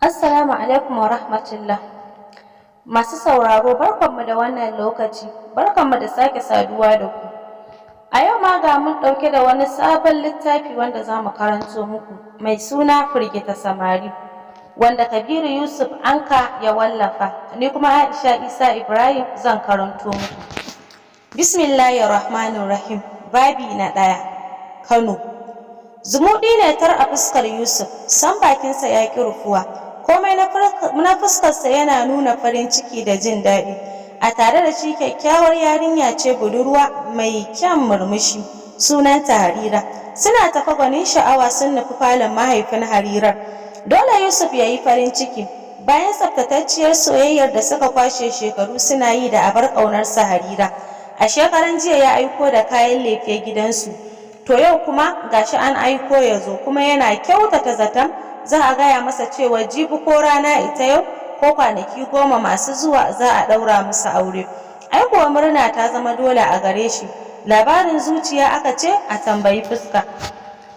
Assalamu alaikum wa rahmatullah. Masu sauraro, barkanmu da wannan lokaci, barkanmu da sake saduwa da ku. A yau ma ga mun ɗauke da wani sabon littafi wanda za mu karanto muku, mai suna Firgita Samari, wanda Kabiru Yusuf Anka ya wallafa, ni kuma Aisha Isa Ibrahim zan karanto muku. Bismillahir Rahmanir Rahim. Babi na ɗaya, Kano. Zumuɗi ne tar a fuskar Yusuf, sam bakinsa ya ƙi rufuwa. Komai na fuskarsa yana nuna farin ciki da jin daɗi. A tare da shi kyakkyawar yarinya ce budurwa mai kyan murmushi, sunanta Harira. Suna tafe gwanin sha'awa sun nufi falon mahaifin Harirar. Dole Yusuf ya yi farin ciki. Bayan tsaftatacciyar soyayyar da suka kwashe shekaru suna yi da abar ƙaunarsa Harira. A shekaran jiya ya aiko da kayan lefe gidansu. To yau kuma gashi an aiko ya zo, kuma yana kyautata zaton za a gaya masa cewa jibi ko rana ita yau ko kwanaki 10 masu zuwa za a ɗaura musu aure. Ai kuwa murna ta zama dole a gare shi. Labarin zuciya aka ce a tambayi fuska.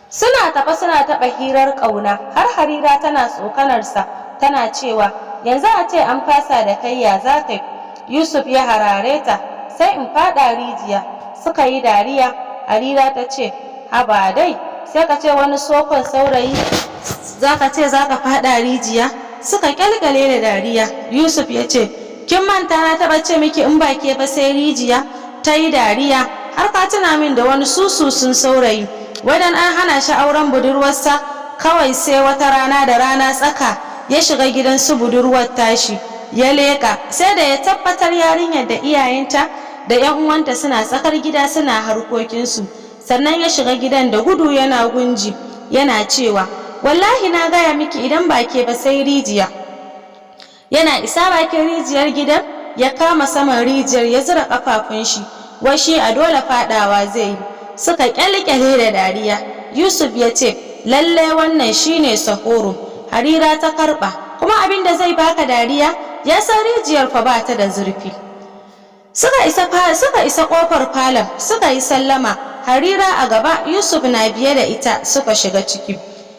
Suna tafe suna taɓa hirar ƙauna, har Harira tana tsokanarsa tana cewa, "Yanzu a ce an fasa da kai, ya za ka yi?" Yusuf ya harare ta, "Sai in faɗa rijiya." Suka yi dariya. Harira ta ce, "Haba dai, sai ka ce wani sokon saurayi za ka ce za ka faɗa rijiya." Suka kyalkyale da dariya. Yusuf ya ce, "Kin manta na taɓa ce miki in ba ke ba sai rijiya?" Ta yi dariya, "Har ka tuna min da wani sususun saurayi. Wadan an hana shi auren budurwarsa, kawai sai wata rana da rana tsaka ya shiga gidan su budurwar tashi ya leƙa, sai da ya tabbatar yarinyar da iyayenta da 'yan uwanta suna tsakar gida suna harkokinsu, sannan ya shiga gidan da gudu yana gunji yana cewa, 'Wallahi na gaya miki, idan ba ke ba sai rijiya.' Yana isa bakin rijiyar gidan, ya kama saman rijiyar ya zura kafafun shi, wai shi a dole fadawa zai yi." Suka kyalkyale da dariya. Yusuf ya ce, "Lalle wannan shine sahoro." Harira ta karba, "Kuma abin da zai baka dariya, ya san rijiyar fa ba ta da zurfi." Suka isa kofar falon, suka yi sallama. Harira a gaba, Yusuf na biye da ita, suka shiga ciki.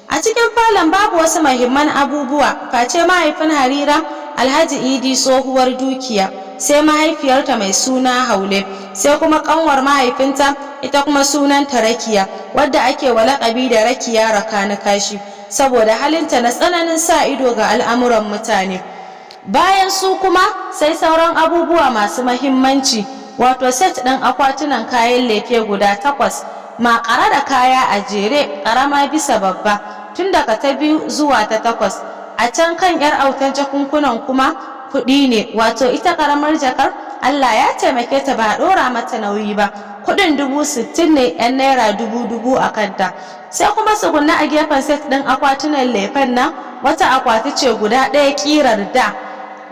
A cikin falon babu wasu muhimman abubuwa face mahaifin Harira, Alhaji Idi Tsohuwar Dukiya, sai mahaifiyarta mai suna Haule, sai kuma kanwar mahaifinta, ita kuma sunanta Rakiya, wadda ake wa laƙabi da Rakiya Raka na Kashi saboda halinta na tsananin sa ido ga al'amuran mutane. Bayan su kuma sai sauran abubuwa masu mahimmanci, wato set ɗin akwatunan kayan lefe guda takwas maƙare da kaya a jere, ƙarama bisa babba, tun daga ta biyu zuwa ta takwas. A can kan yar autan jakunkunan kuma kuɗi ne, wato ita ƙaramar jakar Allah ya taimake ta ba a ɗora mata nauyi ba, kuɗin 60,000 ne, yan naira dubu dubu a kanta. Sai kuma tsugunna a gefen set ɗin akwatunan lefen nan wata akwati ce guda ɗaya ƙirar da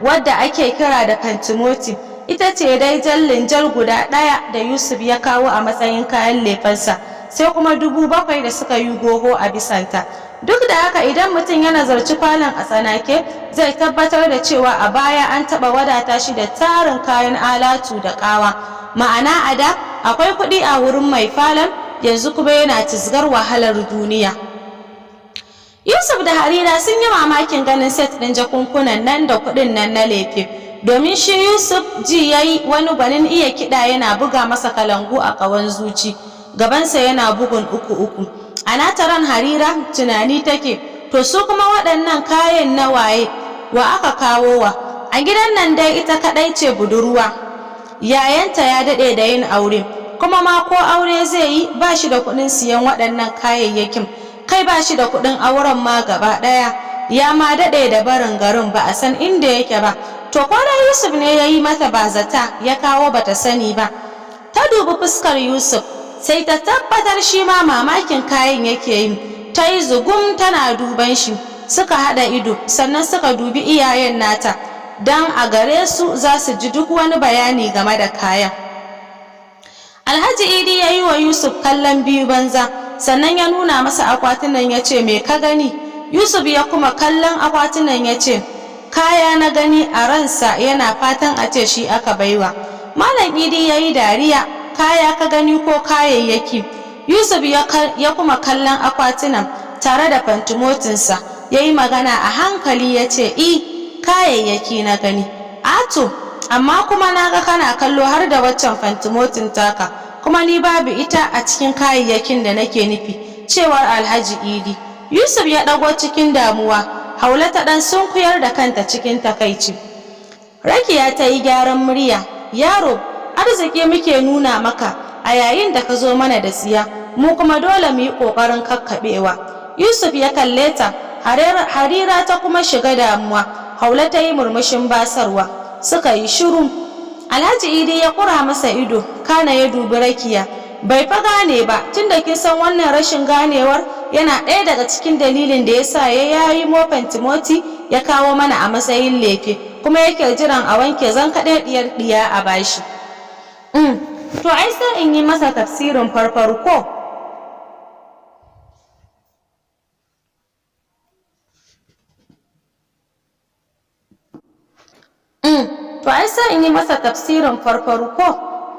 wadda ake kira da fantimoti. Ita ce dai jallin jal guda ɗaya da Yusuf ya kawo a matsayin kayan lefensa, sai kuma 7,000 da suka yi goho a bisanta. Duk da haka, idan mutum ya nazarci falon a tsanake, zai tabbatar da cewa a baya an taɓa wadata shi da tarin kayan alatu da ƙawa. Ma'ana, a da akwai kuɗi a wurin mai falon, yanzu kuma yana cizgar wahalar duniya. Yusuf da Harira sun yi mamakin ganin set ɗin jakunkunan nan da kuɗin nan na lefe, domin shi Yusuf ji ya yi wani gwanin iya kiɗa yana buga masa kalangu a ƙawan zuci, gabansa yana bugun uku uku. A nata ran Harira tunani take, to su kuma waɗannan kayan na waye? Wa aka kawo wa? A gidan nan dai ita kaɗai ce budurwa. Yayanta ya daɗe da yin aure, kuma ma ko aure zai yi, ba shi da kuɗin siyan waɗannan kayayyakin. Kai, ba shi da kuɗin auren ma gaba ɗaya. Ya ma daɗe da barin garin, ba a san inda yake ba. To ko da Yusuf ne ya yi mata bazata ya kawo, bata sani ba. Ta dubi fuskar Yusuf, sai ta tabbatar shi ma mamakin kayan yake yi. Ta yi zugum tana duban shi, suka haɗa ido, sannan suka dubi iyayen nata, don a gare su za su ji duk wani bayani game da kayan. Alhaji Idi ya yi wa Yusuf kallon biyu banza, sannan ya nuna masa akwatunan ya ce, "Me ka gani?" Yusuf ya kuma kallon akwatunan ya ce, "Kaya na gani." A ransa yana fatan a ce shi aka baiwa. Malam Idi ya yi dariya, "Kaya ka gani ko kayayyaki?" Yusuf ya kuma kallon akwatunan tare da fantimotinsa. Ya yi magana a hankali ya ce, "I, kayayyaki na gani." "Ato, amma kuma na ga kana kallo har da waccan fantimotin taka, kuma ni babu ita a cikin kayayyakin da nake nufi," cewar Alhaji Idi. Yusuf ya ɗago cikin damuwa. Haula ta ɗan sunkuyar da kanta cikin takaici. Rakiya ta yi gyaran murya. "Yaro, arziki muke nuna maka a yayin da ka zo mana da tsiya, mu kuma dole mu yi ƙoƙarin kakkaɓewa." Yusuf ya kalle ta, Harira ta kuma shiga damuwa. Haula ta yi murmushin basarwa. Suka yi shiru. Alhaji Idi ya kura masa ido, kana ya dubi Rakiya. "Bai fa gane ba, tunda kin san wannan rashin ganewar yana ɗaya daga cikin dalilin da yasa ya yayi mofan Timoti ya kawo mana a matsayin lefe, kuma yake jiran a wanke zan kaɗai ɗiyar ɗiya a bashi." To ai sai in yi masa tafsirin farfaru ko?" To ai sai in yi masa tafsirin farfaru ko?"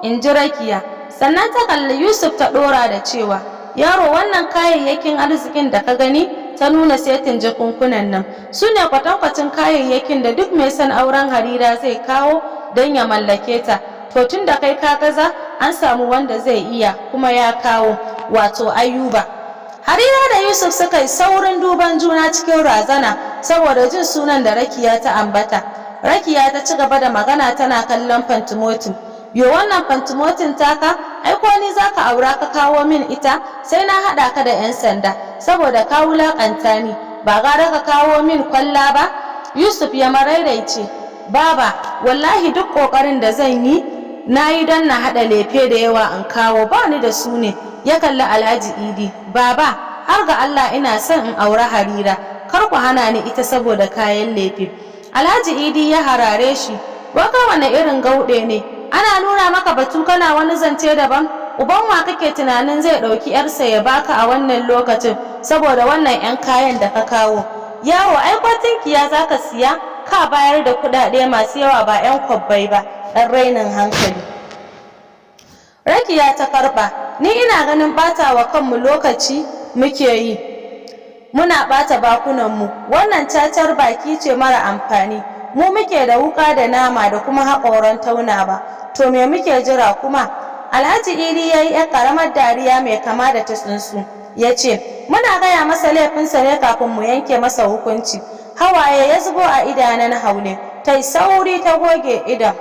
in ji Rakiya. Sannan ta kalli Yusuf ta ɗora da cewa, "Yaro, wannan kayayyakin arzikin da ka gani," ta nuna setin jakunkunan nan, "su ne kwatankwacin kayayyakin da duk mai son auren Harira zai kawo don ya mallake ta. To tun da kai ka gaza, an samu wanda zai iya kuma ya kawo, wato Ayuba." Harira da Yusuf suka yi saurin duban juna cikin razana saboda jin sunan da Rakiya ta ambata. Rakiya ta ci gaba da magana tana kallon fantimotin. "Yo, wannan fantimotin taka, ai ko ni zaka aura ka kawo min ita, sai na haɗa ka da 'yan sanda saboda ka wulaƙanta ni. Ba gara ka kawo min kwalla ba?" Yusuf ya marairaice. "Baba, wallahi duk ƙoƙarin da zan yi na yi don na haɗa lefe da yawa in kawo, ba ni da su ne." Ya kalli Alhaji Idi. "Baba, har ga Allah ina son in auri Harira, kar ku hana ni ita saboda kayan lefe." Alhaji Idi ya harare shi. "Waka wane irin gauɗe ne? Ana nuna maka batu kana wani zance daban. Uban wa kake tunanin zai ɗauki yarsa ya baka a wannan lokacin saboda wannan 'yan kayan da ka kawo? Yaro, ai ko tinkiya za ka siya ka bayar da kuɗaɗe masu yawa, ba 'yan kwabbai ba, ɗan rainin hankali." Rakiya ta karɓa. "Ni ina ganin ɓata wa kanmu lokaci muke yi. Muna ɓata bakunanmu. Wannan cacar baki ce mara amfani. Mu muke da wuƙa da nama da kuma haƙoran taunawa. To me muke jira kuma?" Alhaji Idi ya yi 'yar ƙaramar dariya mai kama da ta tsuntsu. Ya ce, "Muna gaya masa laifinsa ne kafin mu yanke masa hukunci." Hawaye ya zubo a idanun Haule. Ta yi sauri ta goge idon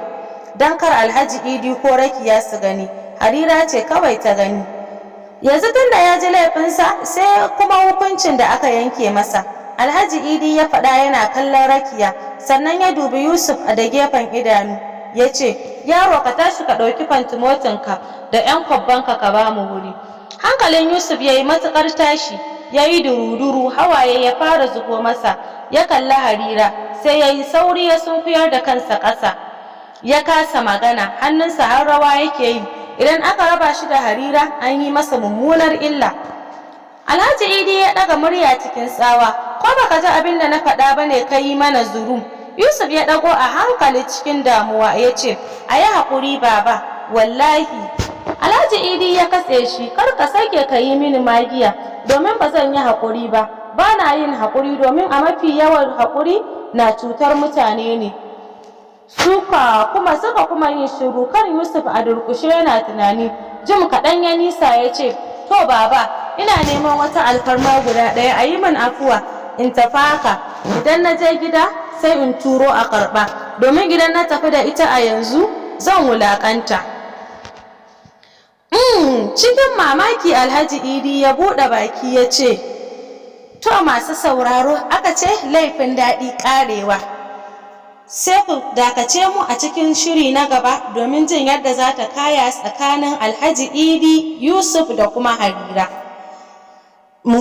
don kar Alhaji Idi ko Rakiya su gani. Harira ce kawai ta gani. "Yanzu tunda ya ji laifinsa, sai kuma hukuncin da aka yanke masa," Alhaji Idi ya faɗa yana kallon Rakiya, sannan ya dubi Yusuf a da gefen idanu. Ya ce, "Yaro, ka tashi ka ɗauki fantimotinka da 'yan kwabbanka ka ba mu wuri." Hankalin Yusuf ya yi matuƙar tashi, ya yi duruduru, hawaye ya fara zubo masa. Ya kalli Harira, sai ya yi sauri ya sunkuyar da kansa ƙasa. Ya kasa magana, hannunsa har rawa yake yi. Idan aka raba shi da Harira, an yi masa mummunar illa. Alhaji Idi ya ɗaga murya cikin tsawa. "Ko baka ji abin da na faɗa ba ne ka yi mana zuru?" Yusuf ya ɗago a hankali cikin damuwa ya ce, "A yi haƙuri baba, wallahi." Alhaji Idi ya katse shi, "Kar ka sake ka yi mini magiya, domin ba zan yi haƙuri ba. Ba na yin haƙuri domin a mafi yawan haƙuri na cutar mutane ne." Suka kuma yin shiru kan Yusuf a durƙushe yana tunani. Jim kaɗan ya nisa ya ce, "To baba, ina neman wata alfarma guda ɗaya. A yi min afuwa in tafi haka. Idan na je gida sai in turo a karɓa, domin idan na tafi da ita a yanzu zan wulaƙanta." Cikin mamaki Alhaji Idi ya buɗe baki ya ce, "To masu sauraro, aka ce laifin daɗi ƙarewa. Sai ku dakace mu a cikin shiri na gaba domin jin yadda za ta kaya tsakanin Alhaji Idi, Yusuf da kuma Harira. Mu